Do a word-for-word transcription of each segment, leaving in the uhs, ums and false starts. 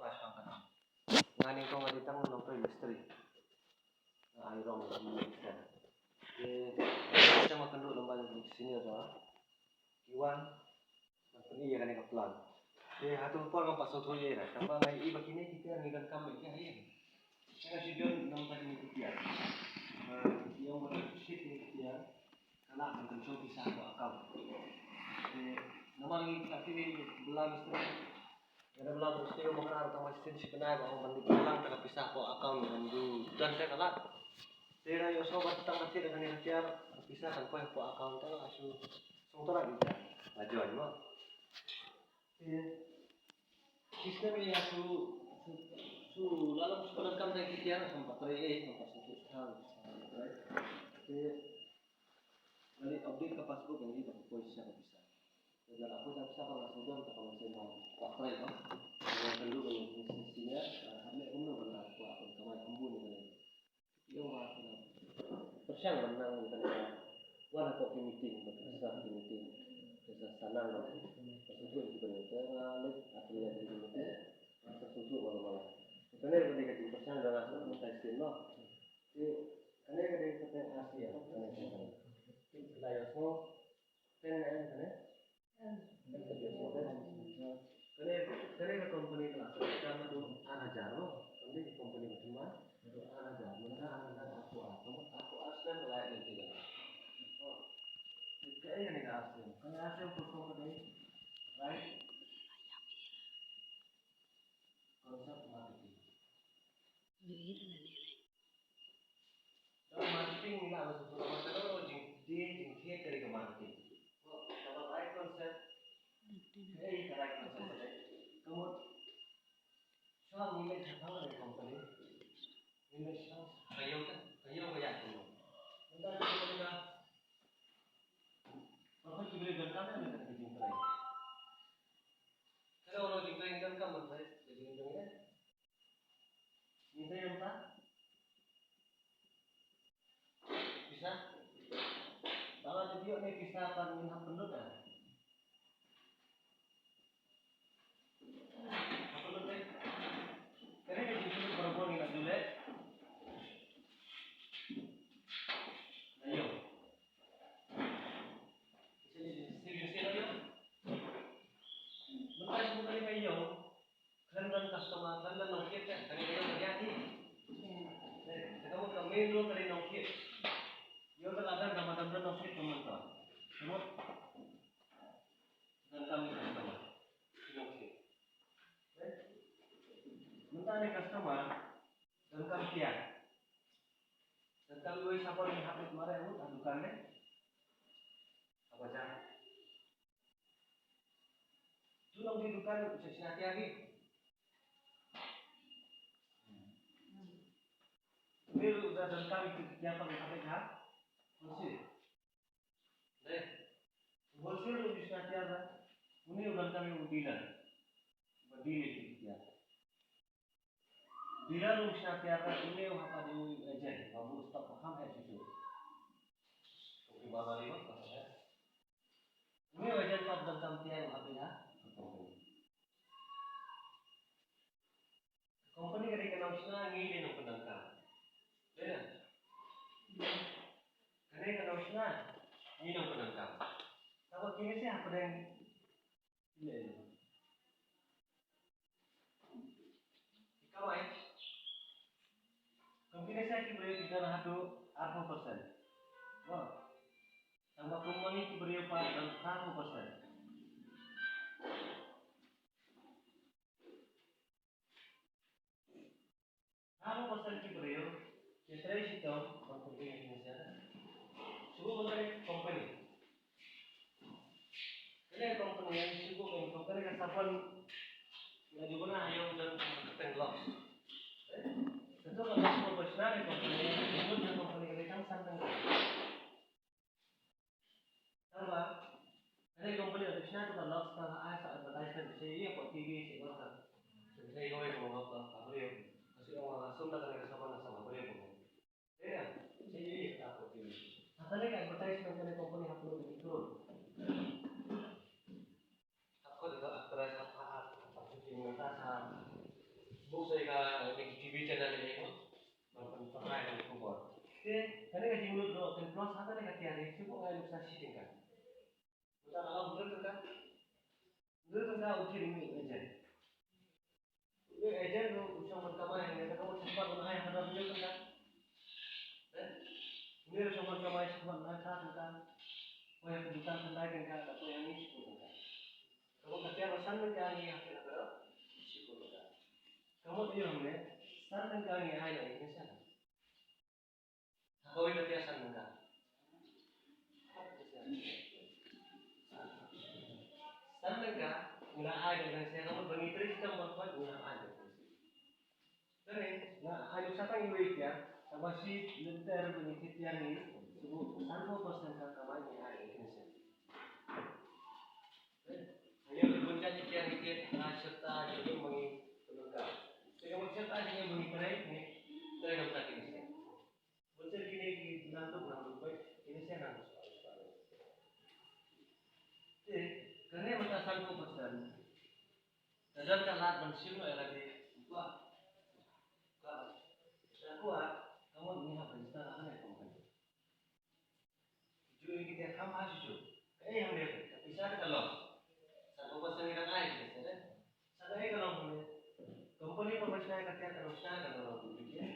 Nga nyngkong nga dei tang u nongtrei mistri. Nga ai rong ïa u mistri. Te, te ma kynduh lem bad u senior jong nga. Ki wan ban pyni ïa kane ka plan. Te hato por ngam pat sngewthuh ïa ira. Tangba nga ïohi ba kine ki tiar ngi donkam bad ki ha ïing. Te nga shu ïohi namar kine ki tiar. Ba ki ong ba ki shit kine ki tiar. Ka lah ban pynshong pisa hapoh account. Te namar ngi kat kine bylla mistri. Lada bylla mistri mo ka ar tang ba shisien shi bnai ba ong ban dei pynlang tang ka pisa hapoh account ngan ju don te ka lah. Te lada ïohsngew ba tang ka thied da kane ka tiar ka pisa kan poi hapoh account te la shu sngewthuh ïa ka. La join mo. Te shisien ïa shu shu shu la long shu pyndonkam da ki tiar kam pat trei ei kam pat sngewthuh sha. Te Nga leit update ka passbook, nga ïohi ba ka poi shisha ka pisa. Te lada poi shisha ka pisa, ka la shu don, ka la shu don, ka trei ka. Nga kynduh ïa u senior, ah, hap leh kumno ban da kwah ban kamai kumno ne kane. Ïa nga kynduh. Pyrshang ban nang kane ka. Wan hapoh ki meeting, ban pyrshang ki meeting. Te sa sa nang ban. Ka shu tuh ki ban. Te nga leit, ah, ki meeting. Sa shu tuh ban. Kane ka dei ka jingpyrshang jong nga sa mynta shisien noh. Te kane ka dei ka teng Asia, kane ka teng. Te la ïohsngew teng ne em kane? Kane, kane ka company ka la sdang naduh ar hajar mo. Kane ka company ka thymmai naduh ar hajar. Mynta ar hajar arphew ar. Arphew ar snem ka la ïaid lynti ka. Kaei kane ka ar snem? Kane ar snem ka company, right? Concept marketing. Ka marketing ngi lah ban sngewthuh ba ka dei jingthied, jingthied ka dei ka marketing. Ko, ka ba right concept. Ka dei ka right concept ka dei. Ka mut shuwa ngi leit shaphang ka company. Ngi leit shaphang ka ïew ka, ka ïew ka ïaid kumno. Mynta ka company ka, ba ki briew donkam ïa kane ka jingtrei. Ka dei ka jingtrei donkam ban trei, ka jingtrei. Ngi trei ïa ka pisa. Ba la ju ïoh ne pisa pat ngin hap pynlut ne. Hap pynlut ne. Kane ka jingpynlut barabor ngi la ju leh. Ayo. Sini, sini, sini, ayo. Mynta shu kane ka ïew. Khlem don customer, khlem don nongkit, kane ka ïew ka ïaid hi. Te ka mut ka main rule ka dei nongkit. Ïew te la don, tangba don nongkit ka mut ka. Ka mut donkam customer. Nongkit. Mynta ne customer donkam tiar. Donkam iwei sabon ne hap leit mareh mut ha dukan ne. Ha bajar. Tu long ki dukan u shna tiar hi. Ni ruh da donkam ïa ki tiar pang ha beit ha wholesale. Dei. Wholesale ruh u shna tiar da. Une u donkam ïa u dealer. Ba deal ïa ki tiar. Dealer u shna tiar da, une u hap pat ïa u agent ba buh stock ba kham heh shuh shuh. Une u agent pat donkam tiar u hap ïa ka company. Ka company ka dei ka nongshna, ngi dei nongpyndonkam. Dei na? Ka dei ka nongshna, ngi nongpyndonkam. Tangba kine shi hapdeng. Ki kamai. Kum kine sa ki briew ki don haduh arphew percent. Mo. Tangba kum ma ngi ki briew pat don phra phew percent. Phra phew percent ki briew ki trei shitom ban pynbeit ïa ki nongshna. Shu buh kane ka company. Kane ka company shu buh kane ka company ka sabon. Nga ju bna ha ïew don kyrteng Lux. Eh? Kato ka Lux ka ba shna kane ka company, ka mut kane ka company ka dei tang san tyngka. Tangba kane ka company ka shna kata ka Lux, ka ai sa advertisement, sa ïohi hapoh T V, sa ïohi ha, sa ïohi hapoh, hapoh, hapoh, hapoh, sa ïohi hapoh, hapoh, hapoh. Ïa, sa ïohi hapoh T V. Ha kane ka advertisement kane ka company hap pynlut da ki crore. Hap khot da ka actress, hap, hap, hap, hap shooting mynta sa. Ko sa ka, ka T V channel ne ko. Ban, ban pynrai ban khubor. Te kane ka jinglut ruh kan plus ha kane ka tiar ne, shu ko ngai nuksa shi tyngka. Mynta ka long hynriew tyngka. Hynriew tyngka u thied ïa u agent. U agent ruh u shong ban kamai, ne ka dang u shong ban ai haduh hynriew tyngka. Eh? Une u shong ban kamai shong ban ai phra tyngka. Poi ha ka dukan khyndai tyngka, da poi hangne shiphew tyngka. Ka mut ka tiar ba san tyngka ngi hap ïa ka shiphew tyngka. Ka mut ïa hangne san tyngka ngi ai ïa ka shan. Ha kawei ka tiar san tyngka. San tyngka ngi la ai ïa ka shan, ka mut ba ngi trei shitom ban khot ngi la ai ïa ka shan. Te nga ai nuksa tang iwei i tiar, kaba shi lynter ba ngi thied tiar ngi, shu sanphew percent ka kamai ngi ai ïa ka shan. Te ïa ka bun jait i tiar ngi thied, ha shipta jong ngi ma ngi pynlong ka. Te ka mut shipta jong ngi ma ngi pynlong ngi, te ka mut ka ngi shan. Bun sien kine ki nang duk nang duk peit, kine sien nang duk. Te kane mynta sanphew percent. Ka don ka lad ban shim ïa lade. Kwah. Kwah. Kwah. Ka mut ngi hap register ha kane ka company. Ju ïa ki tiar kham ha shuh shuh. Kaei hangne ka pisa ka long. Sanphew percent ngi dang ai ki tiar. Sa kaei ka long hangne. Company ba shna ka tiar ka long shna ka long duplicate.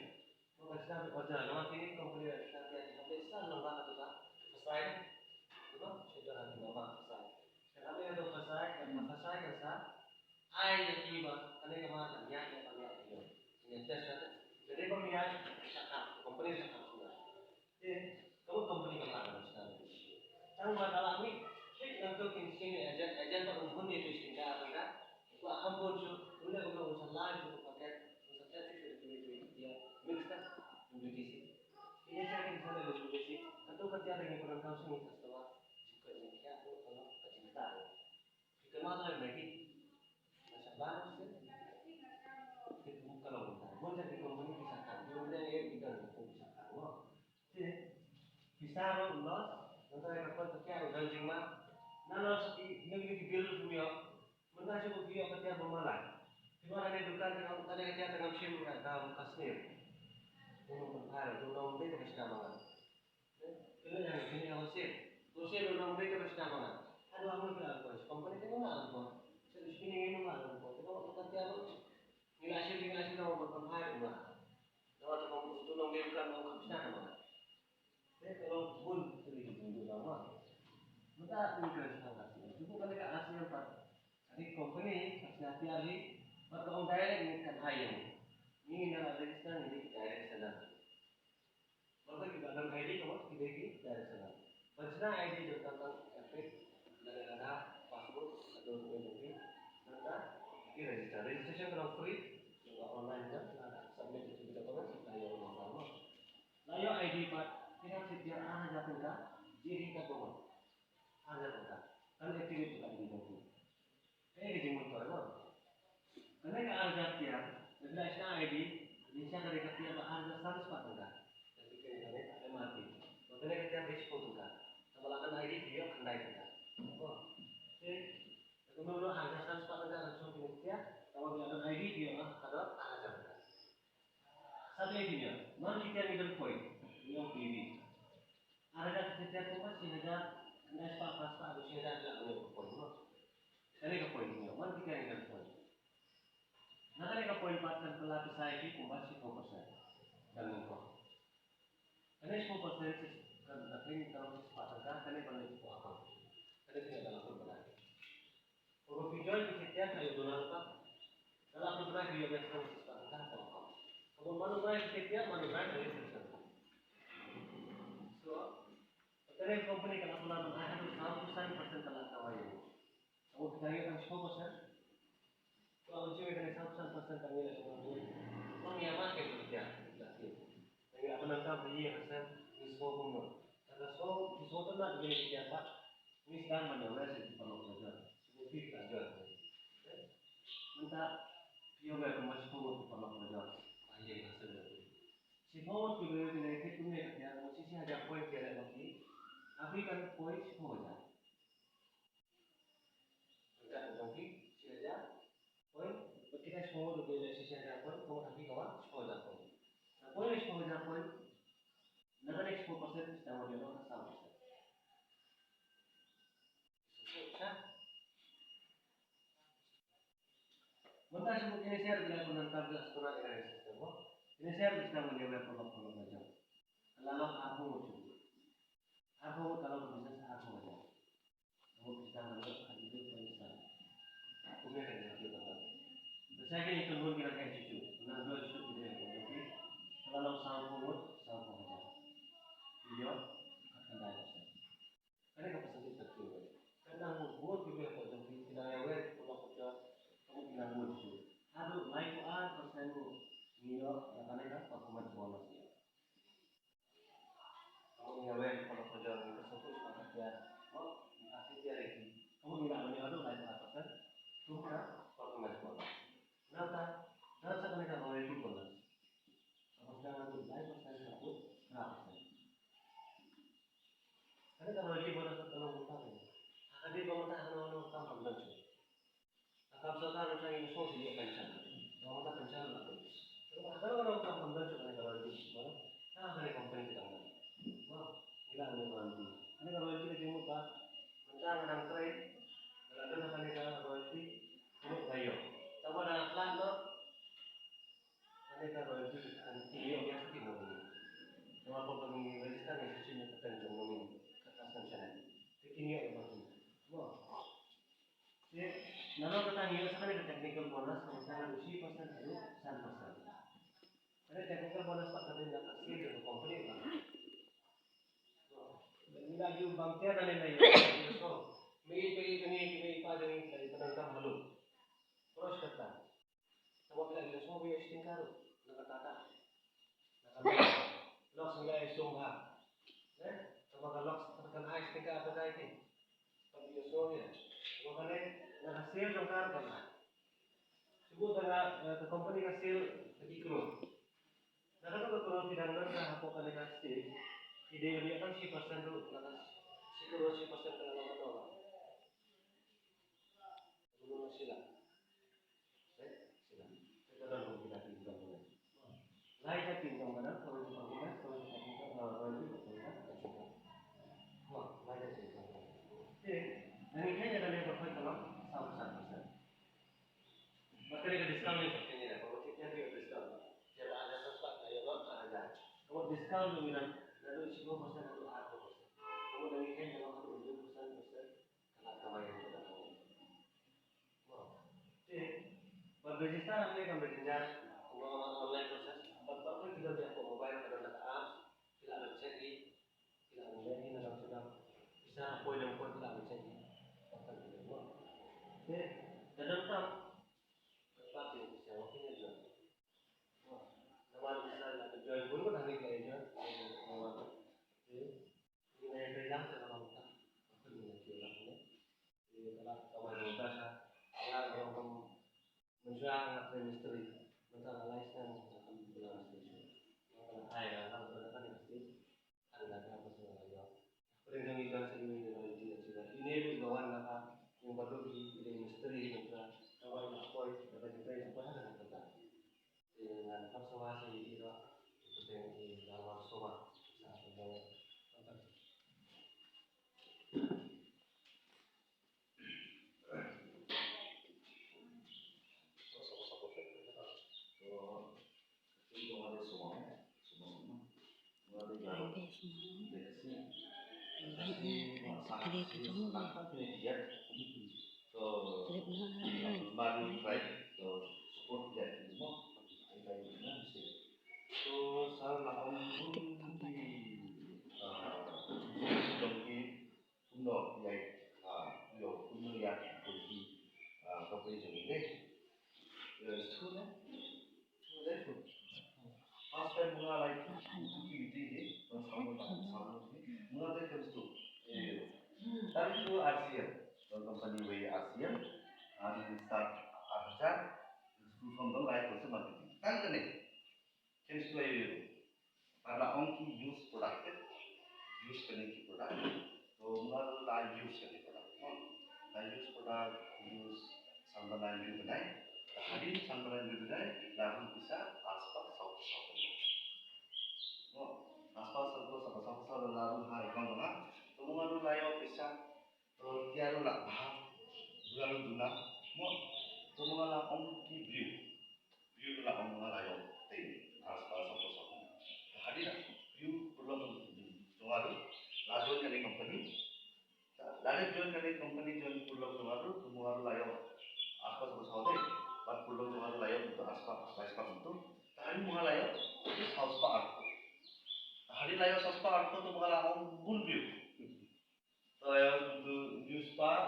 Ba shna original, namar kine company ba shna tiar ki hap leh sa long ba ka tu ka pisa. Ba shna ka tiar ka long ba pisa. Ka hap leh ka tu pisa, ka pisa ka sa. Ai ïa ki ba kane ka ma ka ïa ka ïa ki. Ïa test ka. Jadi ba ïa ka company ka. Te ka mut company ka la ka sdang. Tang ba ka la mih, thik nangto kin sing ïa agent, agent ba un hun ïa tu sing ka ka. Ba kham bun shu, un ïa ka mut un sa lai shu ka paket, un sa test shu tu tu ïa mix ka, un tu kisi. Ïa sa kin sa lai tu kisi. Kato ka tiar ïa ngi pyndonkam shu ngi customer. Shu ka jingkhia tu ka la ka jingkhia. Ki kynmaw tang ïa ki. Nga sha ban seh. Ki kum ka long ka. Bun jait ki company ki shah khang. Ki company ki don ki kum ki shah khang, mo. Te pisa ruh loss. Nangta ka poi ka kiar u don jingma. Na loss ki, nang ki bill ki ïoh. Mynta shu ki ïoh ka tiar ba malat. Ki wan ha ne dukan ka ong, ka ne ka tiar ka ngam shim, ka dam ka sneer. Kum ka phai, kum nong te ka shna ma nga. Kine yang kine yang sir. Ko sir nong bek ka bas nama. Aduh, aku kira aku. Company tu mana aku? Sir, sini ini mana aku? Kita waktu kerja aku. Nila sir, nila sir, nama bukan hai aku. Nama tu kamu tu nong bek kan mau kamu sana mana? Saya kalau pun tu itu dulu nama. Minta aku ke sana. Cukup kan dekat asli empat. Jadi company pasti hati hari. Buat orang direct ni kan hai yang ini nak register ni direct sana. Bad kiba don I D, ka mut ki dei ki direct seller. Ban shna I D don tang tang Epic, lane Aadhaar, passport, ka don kumne kumne. Nangta ki register. Registration ka long free. Nangta online ka, la submit ïa ki documents, la ïoh number mo. La ïoh I D pat, ki hap thied tiar ar hajar tyngka, jied hi katto mo. Ar hajar tyngka. Kan activate ka I D jong ki. Kaei ka jingmyntoi mo. Kane ka ar hajar tiar, lada phi la shna I D, lynshna ka dei ka tiar ba ar hajar san spah tyngka. Lada phi kren kane ka M R P. Ba kane ka tiar dei shiphew tyngka. Tangba la don I D phi ïoh khyndai tyngka. Mo. Te, kumno ar hajar san spah tyngka kan shong kine ki tiar, tangba lada don I D phi ïoh ka don ar hajar tyngka. Sa phi ïa, man ki tiar ngi don point, ngi ong P V. Ar hajar ki tiar kumba shi hajar, khyndai spah, phra spah, haduh shi hajar ki la ong point mo. Kane ka point ngi ong, man ki tiar ngi don point. Na kane ka point pat kan pynlah pisa ïa phi kumba shiphew percent. Kan nyngkong. Kane shiphew percent kan da phin ka long shi spah tyngka, kane ban leh shiphew account. Kane phin da la pynlah pynlah. Ko phi join phi thied tiar ka ïoh duna rupa. Ka la pynbna ki ïoh biang shisha shisha ka ko ko. Ko manu bai phi thied tiar manu bai ka ïoh shisha. So, kane company ka la pynbna ban ai haduh saw phew san percent ka la kawai ïa. Ko phi ïoh tang saw percent. Ko ang jiwe kane saw phew san percent ka ngi la kawai. Ko ngi amat ke phi thied tiar. Ngi la pyndonkam ïa ka sen ngi sngewbha kumno. Ka sngewbha ki sngewtynnat ïa kine ki tiar pat. Ngi sdang ban ïa wes ïa ki paralok la jot. Sngewbha ki la jot. Mynta phi ïa wes kumba shiphew ngut ki paralok la jot. Ba ïa ka sen. Shiphew ngut ki briew ki la thied kumne ka tiar, shi shi hajar point ki la leh ba ki. African point shiphew hajar. Mynta ka jong ki shi hajar point ba ki la Ko do ko le shisha ja ko ko ha ki ko wa ko ja ko. Ko le ko ja ko. Na ka next four percent is down to the sound. Mynta shu kine share bila ko nan kam ja sura ka system ko. Kine share system ko le ko ko ko ja. Lalo aku tu. Aku kalau bisa aku ja. Kamu bisa nangkep hati itu penyesalan. Aku punya kerja itu tentang. Percaya itu pun kita kayak cucu. Nah, dua cucu kita yang punya. Kalau sang pungut, sang pengajar. Iya, akan ada. Kane ka percentage ka tu. Kane ka bor ki ba ko jong ki nang ïa wei ko la ko jong ko nang bor tu. Haduh lai ko ar percent ko. Ngi ïoh ïa kane ka performance bonus ïa. Ko ngi ïa wei ko la ko jong ngi ka satu ka ka tia. Ko ka tia re ki. Ko ngi la ngi haduh lai ko ar percent. Tu ka performance bonus. Nata, nata kane ka royalty bonus. Ka percent haduh lai percent haduh. Ka percent. Kane ka royalty bonus ka long kumta ka. Ka dei ba mynta hano hano kam pynlong shuh. Ka kam sorkar mynta ngi sngewsih ïa pension. Ba mynta pension la pyn. Hano hano kam pynlong shuh kane ka royalty bonus. Ka kane company ki dang dang. Ba ngi la kane royalty. Kane ka royalty ka jingmut ba mynta nga dang trei. Nga la don kane ka royalty. Kumno ka ïoh. Tangba da flat no. Kane ka royalty kan kin ïoh ïa ka ki nominee. Namar ba ka ngi register ne shisha ne ka tang jong nominee ka class kan channel. Te kin ïoh ïa ka ki. Mo. Te nano ka tang ïoh sa kane ka technical bonus ka tang shi percent haduh san percent. Kane technical bonus pat ka dei na ka skill jong ka company ka. Mo. Ina ju bang tiar na ne na ïoh. So, me i pe i jong i, me i pa jong i, ka dei ka tang haduh. Cross ka tang. Tangba phi la ïohsngew ba ïoh shi tyngka ruh na ka Tata. Na ka Lux. Lux ngi la ïohsngew bha. Eh? Tangba ka Lux ka ai shi tyngka ka dei ki. Phi la ïohsngew ïa. Tangba kane na ka sale jong ka ruh ka la. Shu buh tang ka, eh, ka company ka sale thirty crore. Na kata ka crore phi dang don ka hapoh kane ka sale. Phi dei ban ïoh tang shi percent ruh na ka shi crore shi percent ka la ka to. Ruh na sila. Lai ka tin jong ka dang, kawei ka performance, kawei ka technical, uh, kawei ka technical, technical. Wah, lai ka tin jong ka dang. Te, ngi kane ka dang perform ka long, saw percent. Ba kane ka discount ni, kane ka, ba kane ka discount. Ïa ba hajar sat, ïa ba hajar. Ka discount ni nang, naduh shiphew percent, naduh arphew percent. Ka ngi kane ka long, naduh hynriew percent, percent. Ka la kamai ka la kamai. Te, ba register hangne kam da jynjar, kumba online process, ba ba ki don da ka mobile, ka don da ka app, ki la ban check i, ki la ban check i na dang sdang. Pisa ka poi dang poi ki la ban check i. Ba ka don mo. Te, da don kam, ka pati pisa wa ki ne don. Namar pisa la ka join bun ko hangne ki la join. Te, Ngi nai pyrshang te ka long ka. Ngi nai pyrshang te. Te ka la ka wan mynta sa. Nga ka long kum mynta nga trei mistri. Mynta nga lai snem nga kam bela mistri. Nga ka la ai nga kam bela mistri. Ada ka personal nga ïoh. Pyrshang ngi kan sa ngi nai nai nai nai. Ini lu ka wan nga ka. Yang patut di di mistri mynta. Ka wan nga poi, ka wan kita yang poi ada mynta. Te ngan kap sawa sa ïa i ruh, te i la wan sawa sa ka jong. Ai, bes mo. Ai, bes mo. Ai, bes mo. Lep na, na, na. Baru try to support that, you know. Tip pang pang. Kumno ïa, ah, ïoh kumno ïa, kumno, ah, ka pei jong i dei. Ïa, it's true, no? True, dei true. First time nga lai tu, tu ki meeting hi, ban samu ta, samu hi. Nga dei kan tu. Ïa. Tadi tu R C M, ban company wei R C M, and start R C M, tu from the life also marketing. Kan kane. Ken shu ïoh. Pat la ong ki use product, use kane ki product. To nga la use kane product. La use product, use samban la use bnai. Hadien san bnai July, la rung pisa arspah sawphew saw. Mo, arspah sawphew saw, sawphew saw la rung ha account jong nga. To mo nga ruh la ïoh pisa, to ïa ruh la bha, duna ruh duna. Mo, to mo nga la ong ki briew. Briew ruh la ong mo nga la ïoh te arspah sawphew saw. Hadien la briew pynlong jong nga ruh la join kane company. Lada join kane company, join pynlong jong nga ruh, to mo nga ruh la ïoh arspah sawphew saw te, bad pynlong jong nga ruh la ïoh kumto arspah, arspah kumto. Te hadien mo nga la ïoh sawspah arphew. Te hadien la ïoh sawspah arphew to mo nga la ong bun briew. To la ïoh kumto hynñiew spah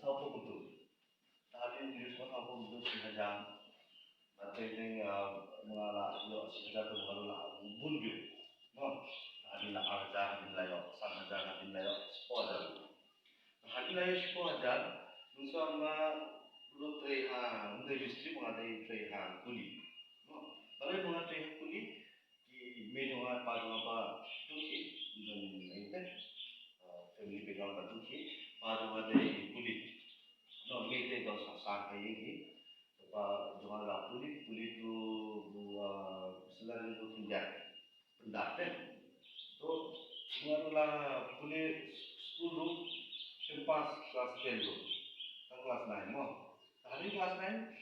sawphew kumto. Te hadien hynñiew spah sawphew kumto shi hajar. Bad te dei, ah, mo nga la ïoh shi hajar to mo nga ruh la bun briew. Mo, hadien la ar hajar, hadien la ïoh san hajar, hadien la ïoh shiphew hajar. Hadien la ïoh shiphew hajar, mynshwa nga ruh trei ha, ym dei mistri, mo nga dei trei ha kuli. Mo, balei mo nga trei ha kuli? Ki mei jong nga, pa jong nga ba dukhi, jong nga te, ah, family background ba dukhi, pa jong nga dei kuli. No, mei te don sa sa ka ïing hi. Te pa jong nga la pule, pule tu, ah, salary tu khyndiat. Pyndah te. To, nga ruh la pule skul ruh, khlem pass class ten ruh. Tang class nine mo. Hadien class nine,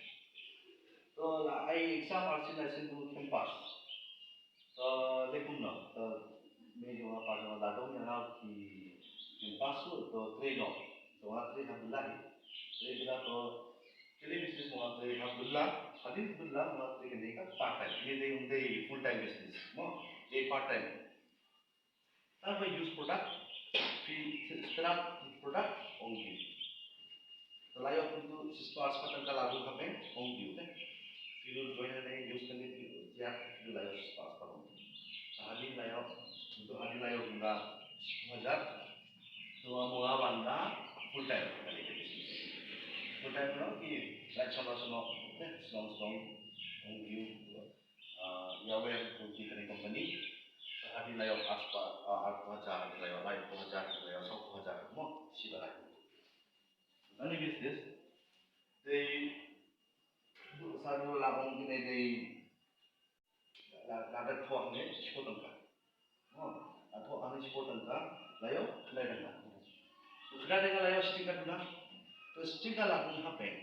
to la ai exam arsien arsien ruh khlem pass. To lei kumno, to mei jong nga pa jong nga la dom ïa nga ki, kim pass ruh, to trei noh. To nga trei ha bylla hi. Trei bylla to, kane business mo nga trei ha bylla, hadien bylla mo nga trei kane ka part time. Kane dei, ym dei full time business. Mo, dei part time. Tang ba use product, phi start product, ong ki. Te la ïoh kumto shispah arspah tyngka la rung ha bank, ong ki te. Phi ruh join hangne, use kane phi, ïa, phi ruh la ïoh shispah arspah kumto. Te hadien la ïoh, kumto hadien la ïoh kumta shiphew hajar. To mo nga wan da full time kane ka business. Full time no ki, la shong la shong, eh, shong shong, ong ki. Ah, ïa wer kumto kane company. Te hadien la ïoh arspah, ah, arphew hajar, hadien la ïoh laiphew hajar, hadien la ïoh sawphew hajar. Mo, shi ba lai. Kane business, dei, sa ruh la ong kine dei, la, la da thoh hangne shiphew tyngka. Mo, la thoh hangne shiphew tyngka, la ïoh khyndai tyngka. Khyndai tyngka la ïoh shi tyngka duna. To shi tyngka la rung ha bank.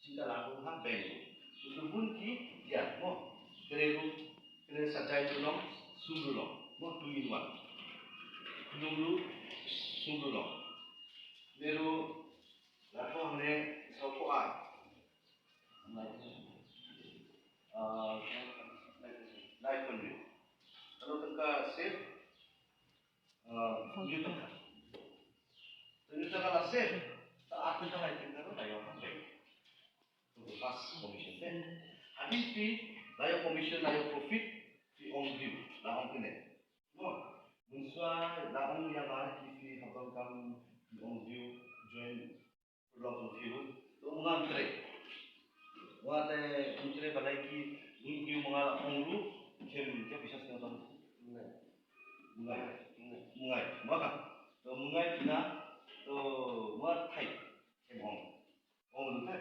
Shi tyngka la rung ha bank. Kumto bun ki tiar mo. Kane ruh, kane sa jai ruh long, sum ruh long. Mo, two in one. Khnum ruh, sum ruh long. Kane ruh la thoh hangne sawphew ar. Ah, lai phew hynriew. Kano tyngka save? Ah, hynñiew tyngka. Hynñiew tyngka la save. Te ar tyngka lai tyngka ruh la ïoh ha bank. First commission te. Hadien phi la ïoh commission, la ïoh profit, phi ong briew, la ong kine. Mo, mynshuwa la ong ïa nga ki phi hap donkam, phi ong briew join pynlong jong phi ruh. To mo nga ym trei. Mo nga te ym trei, balei ki, ki mo nga la ong ruh, khlem, khlem pisa sngewthuh. Myngai. Myngai. Mo nga. To myngai phi na, to mo nga thait. Khlem ong. Ong ruh te.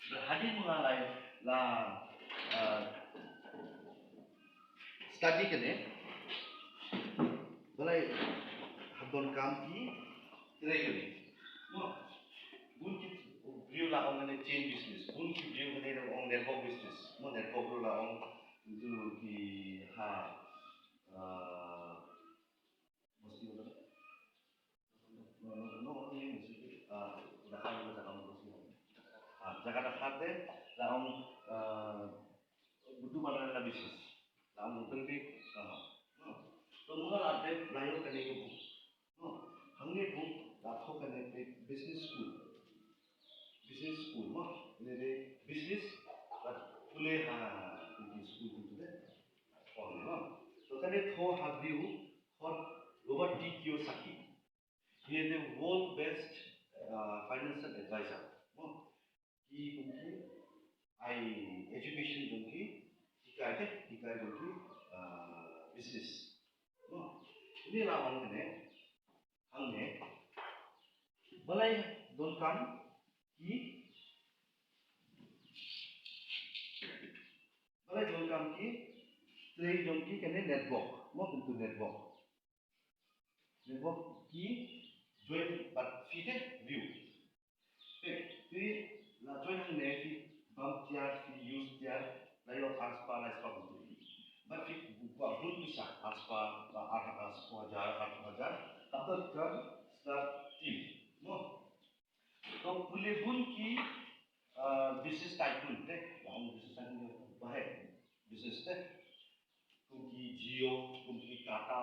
Hadien mo nga la, la, ah, study kane, balei hap donkam ki trei kane. Mo, bun ki briew la ong kane chain business, bun ki briew kane la ong network business. Mo, network ruh la ong, itu ki ha, ah, Ah, jaka da khat te la ong, ah, butu ba la business. La ong butu bi, ah, to mo la te la ïoh kane ka book. Hangne book la thoh kane ka business school. Business school mo, ne de business, but pule ha, school tu de. To kane thoh ha briew, Robert T Kiyosaki. He is the world best, uh, financial advisor. Mo, ki kum ki ai education jong ki, hikai te, hikai jong ki, uh, business. Mo, ine la ong kane, hangne, balei donkam ki ki, trei jong ki kane network, mo kumtu network. Network ki join bad phi te view. Te, phi la join hangne phi bam tiar, phi use tiar, la ïoh ar spah, lai spah kumtu. Bad phi buh bun pisa, ar spah, ar, ar spah hajar, ar spah hajar, hapta kan start team. Mo. To pule bun ki, ah, business tycoon te, la ong business tycoon, bahai business te. Kum ki Jio, kum ki Tata,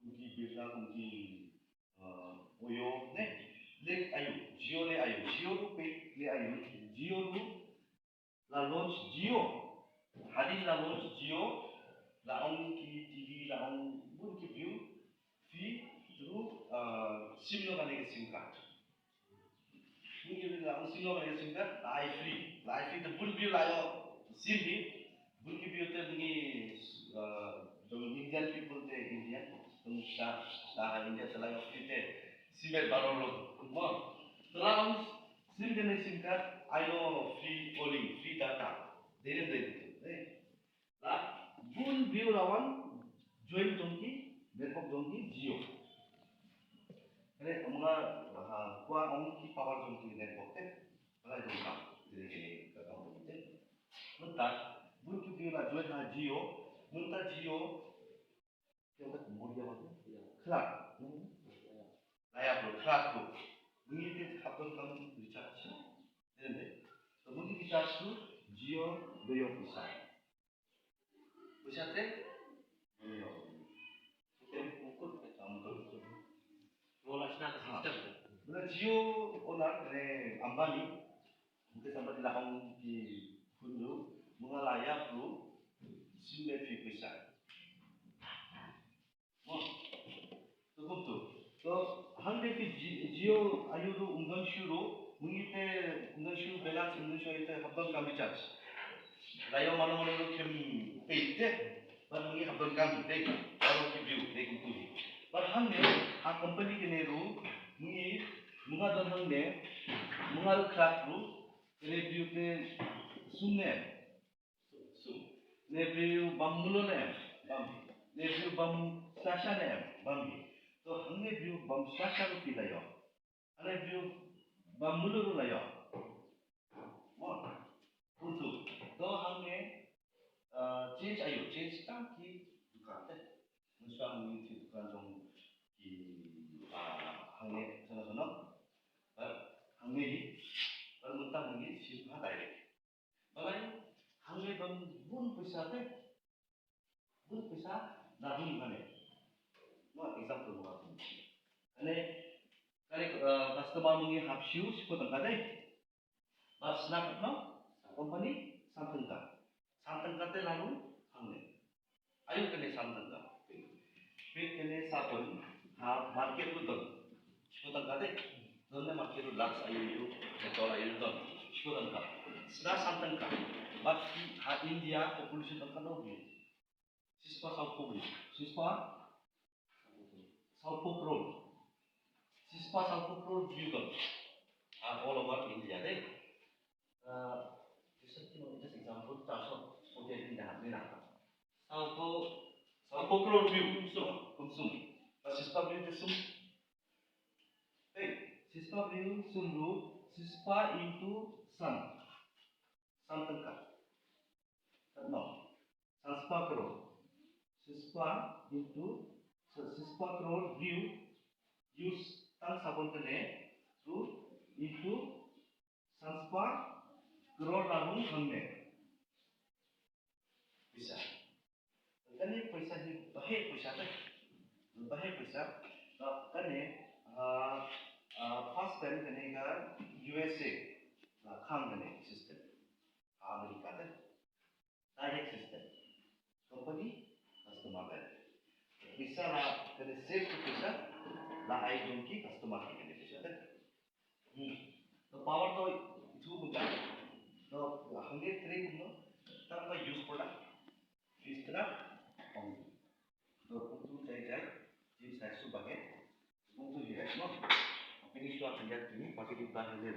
kum ki Birla, kum ki, ah, Oyo, ne? Le aïu, Jio le aïu, Jio ruh peit le aïu, Jio ruh la launch Jio. Hadien la launch Jio, la ong ki T V, la ong bun ki view, phi ruh, ah, sim noh kane ka sim card. Bun ki view la ong sim noh kane ka sim card, la ai free. La ai free te bun view la ïoh sim hi. Bun ki view te ngi, ah, dong Indian people te Indian. Dong sa, sa India te la ïoh free te sim bad baroh lo. Mo. Te la ong sim kane sim card, ai lo free calling, free data. Dei ne em dei. Eh. La bun view la wan join jong ki, network jong ki Jio. Kane ong nga, ha, kwah ong ki power jong ki network te. Ba la jong ka, te kane ka company te. Mynta bun ki view la join ha Jio, mynta Jio. Ïa ka mut ïa ka. Khlad. La ïap ruh, khlad ruh. Ngi te hap ban kam recharge. Dei ne em dei. To ngi recharge ruh, Jio da ïoh pisa. Pisa te? Ïoh. Te ukut te kam tu. Mo la shna ka system te. Bad la Jio owner ne Ambani. Te sambat la ong ki khun ruh, mynta la ïap ruh, sim bad phi pisa. Mo. To kumtu. To hangne phi Ji-, Jio aïu ruh um don shuh ruh, mynta te um don shuh balance, um don shuh, ite hap ban kam recharge. La ïoh mano mano ruh kim peit te, bad mynta hap ban kam te, baroh ki view te kumtu hi. Bad hangne ha company kane ruh, mynta, mynta don hangne, mynta ruh khlad ruh, kane view te sum ne em? Sum. Ne view bam mluh ne em? Bam. Ne view bam slasha ne em? Bam hi. To hangne view bam slasha ruh phi la ïoh. Hangne view bam mluh ruh la ïoh. Mo. Kumtu. To hangne, ah, change aïu, change tang ki dukan te. Mynshwa ngi ïoh ki dukan jong ki, ah, hangne sano sano. Bad hangne hi. Bad mynta ngi shim ha direct. Balei? Hangne bam bun pisa te. Bun pisa na bun kane. Mo example mo kane. Kane, kane, eh, customer mo ngi hap siew shiphew tyngka te. Bad sna katno? Company san tyngka. San tyngka te la rung hangne. Aïu kane san tyngka. Peit kane sabon ha market ruh don. Shiphew tyngka te. Don ne market ruh Lux aïu aïu, Dettol aïu don. Shiphew tyngka. Sna san tyngka. Bad ha India population don katno view? Shispah sawphew view. Shispah sawphew crore. Shispah sawphew crore view don. Ha all over India dei. Uh, just, you know, just example, char so, okay, in the, in the, sawphew, sawphew crore view, kumsum, kumsum. Bad shispah view te sum. Hey, shispah view sum ruh, shispah into san. San tyngka. Katno? San spah crore. Shispah into, shispah crore view, use tang sabon kane ruh into san spah crore la rung hangne. Pisa. Kane pisa hi baheh pisa te. Baheh pisa. Kane, ah, ah, first time kane ka U S A la khang kane system. America te. Direct system. Company, customer direct. Pisa la, kane save to pisa, la ai jong ki customer ki kane pisa te. Hmm. To power to itu bukan. To hangne trade no, tang ba use product. Pisa na, ong. To kumtu jai jai, jim sai su baheh. Kumtu hi, right, no? Finish wa kanja tini, pake di bah le.